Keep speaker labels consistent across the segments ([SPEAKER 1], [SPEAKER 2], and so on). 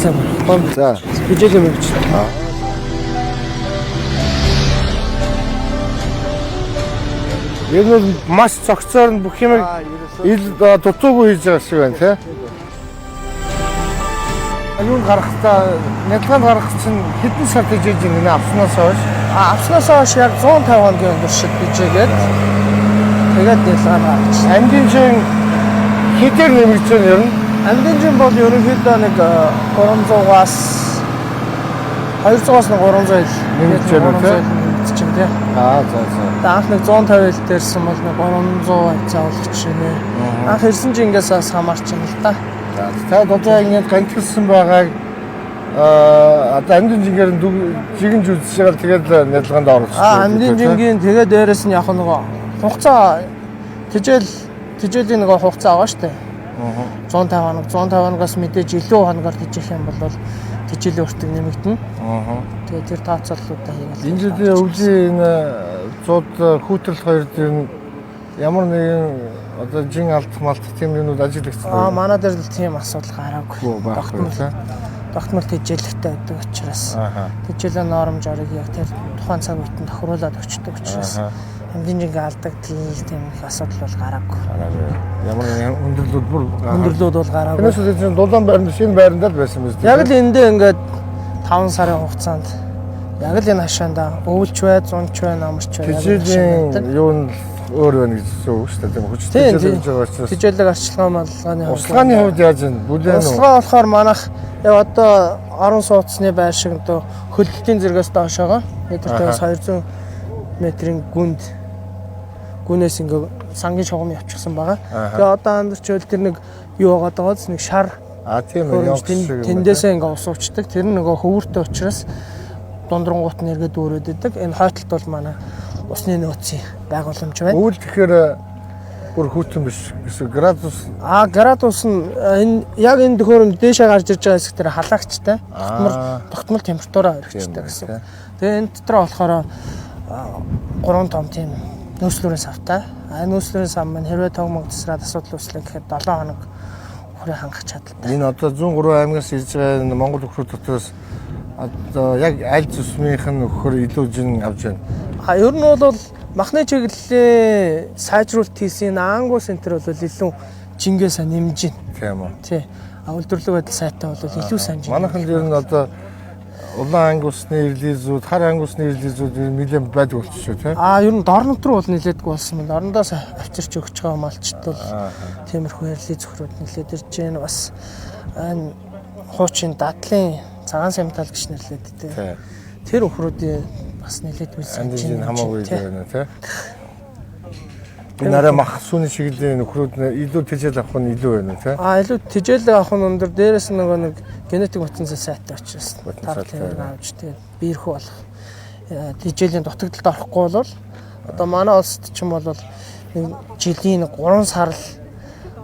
[SPEAKER 1] Сайн байна.
[SPEAKER 2] За.
[SPEAKER 1] Хижээл юм чи.
[SPEAKER 2] Ер нь бол маш цогцоор нь бүх юм ил дутуугүй хийж байгаа шиг байна тий. Юунд гарахдаа нялгаанд гарах чинь хэдэн сар тэжээж ингэ авснаас хойш
[SPEAKER 1] А авснаас хойш яг 150 хоногийн туршид бижээгээд тэгээд нялгаан гарч.
[SPEAKER 2] Амьдын жин хэдээр нэмэгдэж байна ер нь?
[SPEAKER 1] Амьдын жин бол ерөнхийдөө нэг 300-аас 200-аас нэг 300 ил
[SPEAKER 2] Нэмэгдэж байна уу, тий?
[SPEAKER 1] Нэмэгдэж байна тий.
[SPEAKER 2] Аа за за.
[SPEAKER 1] Тэгээд анх нэг 150 ил дээрсэн бол нэг 300 заавал жишээ. Анх ирсэн чинь ингээс бас хамаарч байна л да.
[SPEAKER 2] За та одоо яг ингэ гантэлсэн байгааг одоо амьдын жингээр нь жигэнж үзэж байгаа л тэгээд нялгаанд оруулчих.
[SPEAKER 1] А амьдын жингийн тэгээ дээрэс нь яг нөгөө хугацаа тэжээлийн нөгөө хугацаа байгаа шүү дээ. 150 хоног 150 хоногоос мэдээж илүү хоногор тэжээх юм бол тэжээлийн өртөг нэмэгдэнэ. Тэгээ тэр тооцооллуудаа хийгээл.
[SPEAKER 2] Энэ жилийн өвлийн энэ зууд хүүтрэл хоёр дээр нь ямар нэгэн одоо жин алдах малтах тийм юмнууд ажиглагдсан
[SPEAKER 1] Аа манай дээр л тийм асуудал гараагүй.
[SPEAKER 2] Байхгүй тий.
[SPEAKER 1] Тогтмол тэжээлэгтэй байдаг учраас
[SPEAKER 2] Аха.
[SPEAKER 1] тэжээлийн норм жорыг яг тэр тухайн цаг үед нь тохируулаад өчтдөг учраас амьдын жингээ алдагдал тийм их асуудал бол гараагүй.
[SPEAKER 2] Гараагүй. Ямар нэгэн өндөрлүүд бүр
[SPEAKER 1] Өндөрлүүд бол гараагүй.
[SPEAKER 2] Тэрнээс үл чинь дулаан байранд шинэ байранд л байсан биз дээ.
[SPEAKER 1] Яг л эндээ ингээд 5 сарын хугацаанд яг л энэ хашаанда өвөлч бай, зунч бай, намарч бай. Яг энэ хашаанд
[SPEAKER 2] Тэжээлийн
[SPEAKER 1] байдаг.
[SPEAKER 2] юу нь өөр байна гэж үг шүү дээ. Тийм хүч
[SPEAKER 1] Тийм,
[SPEAKER 2] тэжээл
[SPEAKER 1] тийм.
[SPEAKER 2] гэж байгаа учраас.
[SPEAKER 1] Тэжээлэг арчилгаа малгааны хувьд.
[SPEAKER 2] Услгааны хувьд яаж вэ? Бүлээн үү?
[SPEAKER 1] Услгаа болохоор манайх яг одоо орон сууцны байр шиг одоо хөлдөлтийн зэргээс доошоогоо метр тавиас 200 метрийн гүнд гүнээс ингээ сангийн шугам явчихсан байгаа. Тэгээ одоо андэрч хөл тэр нэг юу байгаа даа нэг шар
[SPEAKER 2] А тийм ээ.
[SPEAKER 1] хөрөмж
[SPEAKER 2] Явах шиг юм байна.
[SPEAKER 1] тэндээсээ ингээ ус уучдаг. Тэр нь нөгөө хөвөртэй учраас дундронгуут нь эргээд үүрээд идэг. Энэ хойтолт бол манай усны нөөцийн байгууламж байна.
[SPEAKER 2] Өвөл тэгэхээр бүр хүйтэн биш гэсэн градус
[SPEAKER 1] А градус нь энэ яг энэ төхөөрөмж дээшээ гарч ирж байгаа хэсэг дээр халаагчтай. Тогтмол тогтмол температураа өргөжтэй
[SPEAKER 2] Тийм
[SPEAKER 1] гэсэн.
[SPEAKER 2] байна,
[SPEAKER 1] Тэгээ энэ дотор болохоор гурван том тийм нөөцлөрийн савтай. А нөөцлөрийн сав маань хэрвээ тог мог тасраад асуудал үүслээ гэхэд 7 хоног үхрээ хангах чадaltaй.
[SPEAKER 2] Энэ одоо 103 аймагаас ирж байгаа энэ Монгол өхрүүд дотроос одоо яг аль зүсмийнх нь өхөр илүү жин авч байна.
[SPEAKER 1] А ер нь бол махны чиглэлийн сайжруулалт хийсэн Ангу центр бол илүү жингээ сайн нэмж байна.
[SPEAKER 2] Тийм үү.
[SPEAKER 1] Тий. А үйлдвэрлэх байдал сайтай бол илүү сайн жин.
[SPEAKER 2] Манайхан ер нь одоо улаан ангиусны релизүүд, хар ангиусны релизүүд ер нь нэлээд байдаг болчихсон тийм.
[SPEAKER 1] А ер нь дорнод руу бол нэлээдгүй болсон байна. Дорндоос авчирч өгч байгаа малчд бол тиймэрхүү релиз зөвхөрүүд нэлээд ирж байна. Бас энэ хуучин дадлын цагаан самтал гэж нэрлэдэг тий.
[SPEAKER 2] Тийм.
[SPEAKER 1] Тэр өхрүүдийн бас нэлээдгүй сайн
[SPEAKER 2] Андын жин
[SPEAKER 1] жин
[SPEAKER 2] хамаагүй
[SPEAKER 1] тий.
[SPEAKER 2] илүү байна тийм. Энэ арай мах сүүний чиглэлийн нөхрүүд нь илүү тэжээл авах нь илүү байна тийм.
[SPEAKER 1] А илүү тэжээл авах нь өндөр дээрэс нь нөгөө нэг генетик потенциал сайтай учраас
[SPEAKER 2] Потенциалтай
[SPEAKER 1] тархал авч тэгээд биерхүү болох тэжээлийн дутагдалд орохгүй бол одоо манай улсад ч юм бол нэг жилийн 3 сар л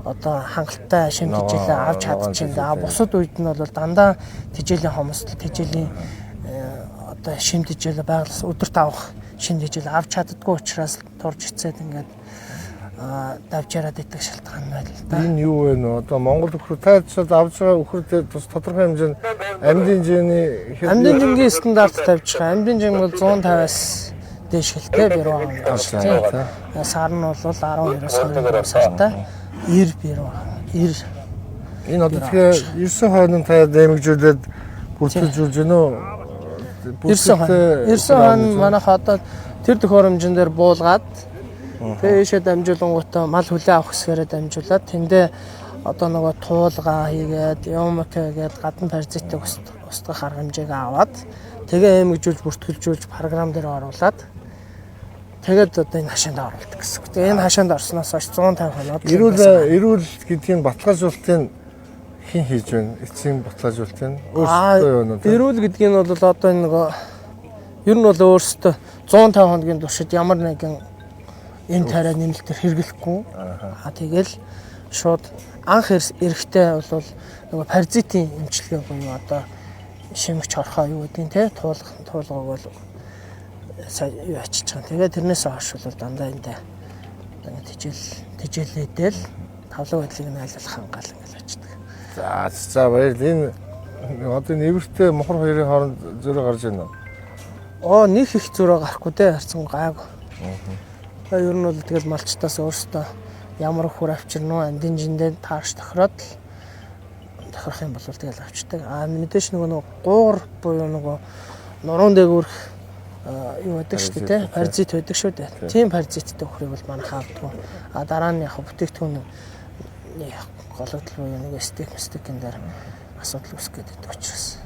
[SPEAKER 1] одоо хангалттай шим тэжээлээ авч чадчихээн. А бусад үед нь бол дандаа тэжээлийн хомсдол, тэжээлийн одоо шим тэжээлээ байгаль өдөрт авах шим тэжээл авч чаддаггүй учраас турж ицээд ингээд давжаараад идэх шалтгаан байна л да.
[SPEAKER 2] Энэ юу вэ нөө? Одоо Монгол өхрүүд тайцаад авч байгаа өхрүүд тус тодорхой хэмжээнд амьдын жиний
[SPEAKER 1] Амьдын жингийн стандарт тавьж байгаа. Амьдын жин бол 150-аас дээш хэлтэй бэрүү
[SPEAKER 2] авч
[SPEAKER 1] аа. Сар нь бол 12-оос 23 сартай. 90 бэрүү. 90.
[SPEAKER 2] Энэ одоо тэгэхээр 9 хойнон та дэмэгжүүлээд бүртгэжүүлж гэнэ үү?
[SPEAKER 1] 9 хон. 9 хон манайх одоо тэр төхөөрөмжөн дээр буулгаад тэгээ ийшээ дамжуулангуудаа мал хүлээ авах хэсгээрээ дамжуулаад тэндээ одоо нөгөө туулгаа хийгээд юмк хийгээд гадна паразитыг устгах арга хэмжээг аваад тэгээ эмгжүүлж бүртгэлжүүлж програм дээр оруулаад тэгээд одоо энэ хашаанд оруулдаг гэсэн үг. Тэгээ энэ хашаанд орсноос хойш 150 хоноод
[SPEAKER 2] Эрүүл гэдгийг баталгаажуулалтыг хэн хийж байна? Эцсийн баталгаажуулалтыг өөрсдөө юу нэ?
[SPEAKER 1] Эрүүл гэдгийг нь бол одоо энэ нөгөө ер нь бол өөрсдөө 150 хоногийн туршид ямар нэгэн энэ тариа нэмэлтээр хэрэглэхгүй. Аа тэгэл шууд анх эрэхтэй бол нөгөө паразитын эмчилгээ буюу одоо шимэгч хорхоо юу гэдгийг те туулгаг бол сайн юу ачиж байгаа. Тэгээ тэрнээс хойш бол дандаа энэ одоо тэжээлээдэл тавлаг байдлыг нь айлуулах хангаал ингээл очдог.
[SPEAKER 2] За за баярлалаа. Энэ Одоо энэ эвэртэй мухар хоёрын хооронд зөрөө гарч байна уу?
[SPEAKER 1] Оо, нэг их зөрөө гарахгүй те, харцсан гайг. Аа, ер нь бол тэгэл малчтаас өөрөөсөө ямар үхэр авчирна уу, андин жиндээ таарч тохироод л тохирох юм бол тэгэл авчдаг. Аа, мэдээж нөгөө гуур буюу нөгөө нуруунд дээгүүрх юу байдаг шүү дээ, те, паразит байдаг шүү дээ. Тийм паразиттай үхрийг бол манайх авдаггүй. А дараа нь яг бүтээгдэхүүн яг гологдол буюу нэг стек мстекэн дээр асуудал үүсгэх гэдэг учраас.